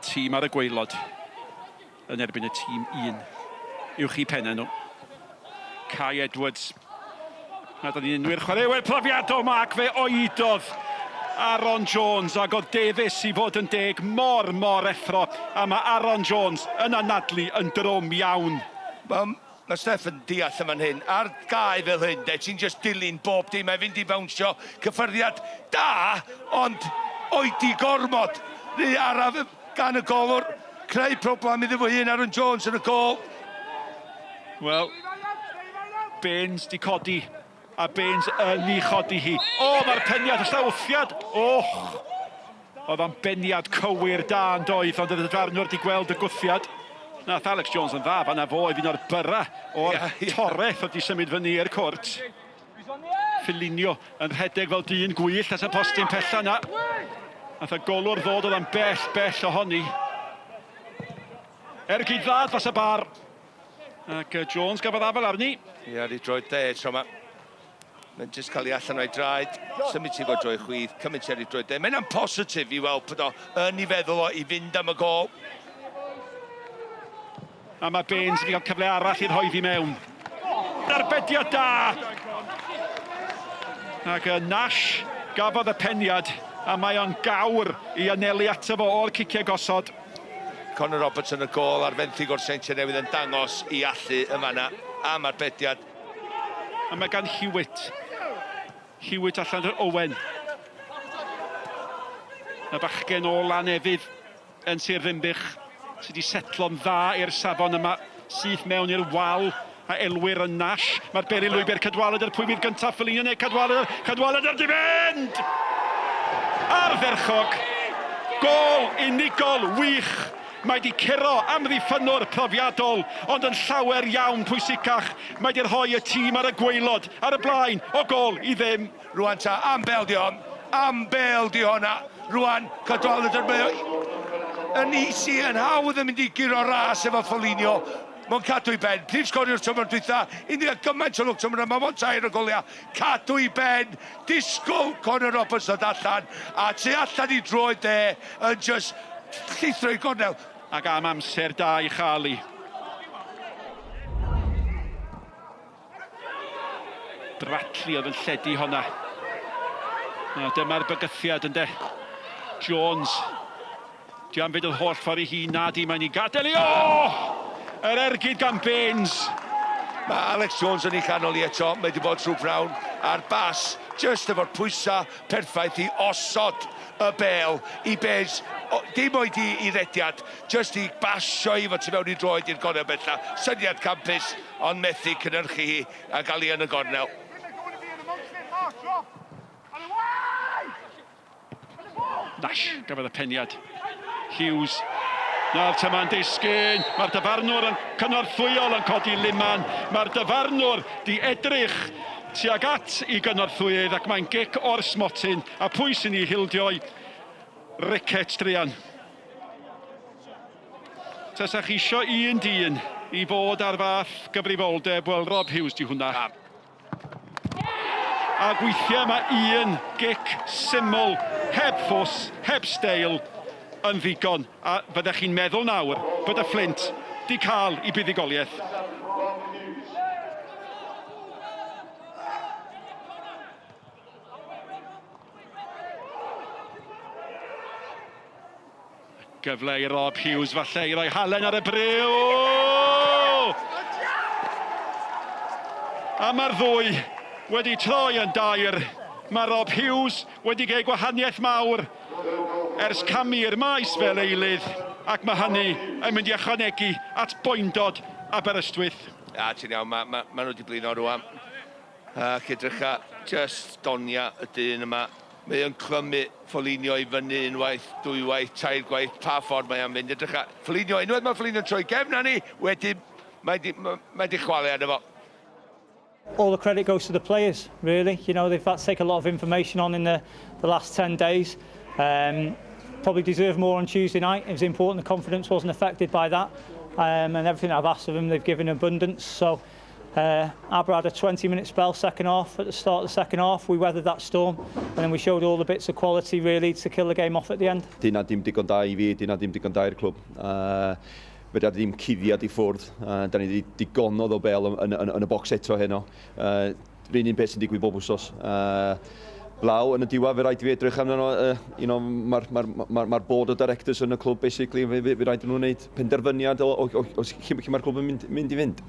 Tîm ar y gwaelod yn erbyn y tîm un uwch eu pennau nhw. Kai Edwards. Na, da ni'n enwi'r chwaraewyr profiadol ma ac fe oedodd Aaron Jones ac oedd Davies i fod yn deg mor, mor effro a mae Aaron Jones yn anadlu yn drwm iawn. Mae ma Steff yn deall yn fan hyn, ar gae fel hyn, de, ti'n just dilyn bob dim, mae'n fynd i fawnsio, cyffyrddiad da, ond oedi gormod, rhy araf gan y golwr, creu problem iddo fo hun, Aaron Jones yn y gôl. Wel, Baines di codi, a Baines yn ei chodi hi. O, mae'r peniad, y llawthiad! Och! Oedd o'n beniad cywir da yn doedd, ond oedd y dyfarnwr di gweld y gwthiad. Nath Alex Jones yn dda, fanna fo oedd un o'r byrra o'r yeah, yeah. toreth oedd di symud fyny i'r cwrt. Filinio yn rhedeg fel dyn gwyllt at y postyn pella na. Nath y golwr ddod oedd o'n bell, bell ohoni. Ergyd dda dros y bar. Ac Jones gafodd afael arni. Ie, yeah, di droed dde tro yma. Mae'n jyst cael ei allan o'i draed, symud ti fo droi chwith, cymryd ti ar ei droed dde. Mae'n positif i weld bod o yn ei feddwl o i fynd am y gol. A mae Baines wedi cael cyfle arall i'r rhoi fi mewn. Arbediad da! Ac Nash gafodd y peniad, a mae o'n gawr i anelu ato fo o'r ciciau gosod. Connor Roberts yn y gôl ar fenthyg o'r Seintiau Newydd yn dangos i allu yn fanna am arbediad. A mae gan Hewitt. Hewitt allan yr Owen. Y bachgen o Lanefydd yn Sir Ddinbych sydd wedi setlo'n dda i'r safon yma, syth mewn i'r wal a elwir yn Nash. Mae'r bel i lwybr Cadwaladr, pwy fydd gyntaf, Foligno neu Cadwaladr? Cadwaladr di fynd! Ardderchog! Gôl unigol wych! Mae di curo amddiffynnwr profiadol, ond yn llawer iawn pwysicach, mae di rhoi y tîm ar y gwaelod, ar y blaen, o gôl i ddim. Rwan ta, am bêl di hon, am bêl di honna. Rwan, Cadwaladr, mae o yn easy, yn hawdd yn mynd i guro ras efo Foligno. Mae'n cadw i ben. Prif sgoriwr tymor dwytha, un deg gymaint o lwc tymor yma, mae'n tair o goliau. Cadw i ben, disgwyl Connor Roberts ddod allan, a tu allan i droed dde, yn just llithro i gornel. Ac am amser da i chael i. Bradley oedd yn lledu honna. A dyma'r bygythiad ynde. Jones. Di am fynd yr holl ffordd i hun, na di, mae'n ei gadael i... O! Yr ergyd gan Baines. Mae Alex Jones yn ei chanol i eto, mae wedi bod trwy Brown a'r bas, just efo'r pwysau perffaith i osod y bêl i Baines. O, dim oed i, i rediad, just i basio i fod tu mewn i droed i'r gornel bella. Syniad campus, ond methu cynhyrchu hi a gael hi yn y gornel. Nash gafodd y peniad. Hughes. Nawr tyma'n disgyn. Mae'r dyfarnwr yn cynorthwyol yn codi liman. Mae'r dyfarnwr di edrych tuag at i gynorthwyydd ac mae'n gic o'r smotyn. A pwy sy'n ei hildio'i? Ricketts druan. Tasach chi isio un dyn i fod ar fath gyfrifoldeb, wel Rob Hughes di hwnna. Ac weithiau mae un gic syml, heb ffws, heb steil, yn ddigon. A fyddech chi'n meddwl nawr bod y Fflint di cael i buddugoliaeth. Gyfle i Rob Hughes falle i roi halen ar y briw! A mae'r ddwy wedi troi yn dair. Mae Rob Hughes wedi gwneud gwahaniaeth mawr ers camu i'r maes fel eilydd ac mae hynny yn mynd i ychwanegu at boendod Aberystwyth. A ti'n iawn, mae ma, ma nhw wedi blino rwan. Ac edrycha, just donia y dyn yma. Mae o'n clymu Foligno i fyny unwaith, dwywaith, tair gwaith, pa ffordd mae am fynd. Edrycha, Foligno, unwaith mae Foligno'n troi gefn arni, wedyn mae di, mae di chwalu arno fo. All the credit goes to the players, really. You know, they've had to take a lot of information on in the, the last 10 days. Um, probably deserved more on Tuesday night. It was important the confidence wasn't affected by that. Um, and everything I've asked of them, they've given abundance. So Aber had a 20-minute spell second half at the start of the second half. We weathered that storm and then we showed all the bits of quality really to kill the game off at the end. Dyna dim digon da i fi, dyna dim digon da i'r clwb. Fedra ddim cuddiad i ffwrdd. Da ni wedi digonodd o bel yn y bocs eto heno. R'un un peth sy'n digwydd bob wsos. Blaw yn y diwedd, fe rhaid i fi edrych amdano, mae'r ma board of directors yn y clwb, basically, fe rhaid i nhw wneud penderfyniad o lle mae'r clwb yn mynd i fynd.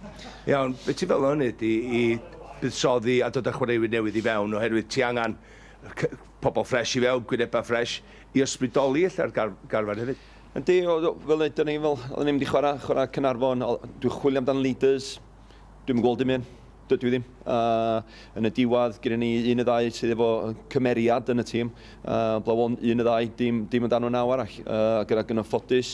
Iawn, beth ti fel hynny ydy i buddsoddi a dod â chwaraewyr newydd i fewn, oherwydd ti angen pobl ffres i fewn, gwynebau ffres, i ysbrydoli ella'r garfan hefyd. Yndi, fel dyn ni, fel, oedden ni'n mynd i chwarae Caernarfon, dwi'n chwilio amdan leaders, dwi'n gweld dim un, dydw i ddim. Yn y diwedd, gyda ni un y ddau sydd efo cymeriad yn y tîm, blaw un y ddau, dim amdano naw arall. Gyda gyda ffodus,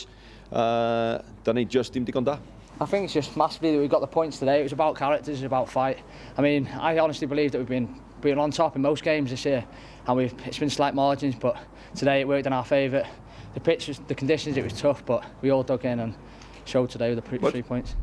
da ni just dim digon da. I think it's just massively that we got the points today. It was about characters, it was about fight. I mean, I honestly believe that we've been on top in most games this year, and it's been slight margins, but today it worked in our favour. The pitch, was, the conditions, it was tough, but we all dug in and showed today with the 3 points.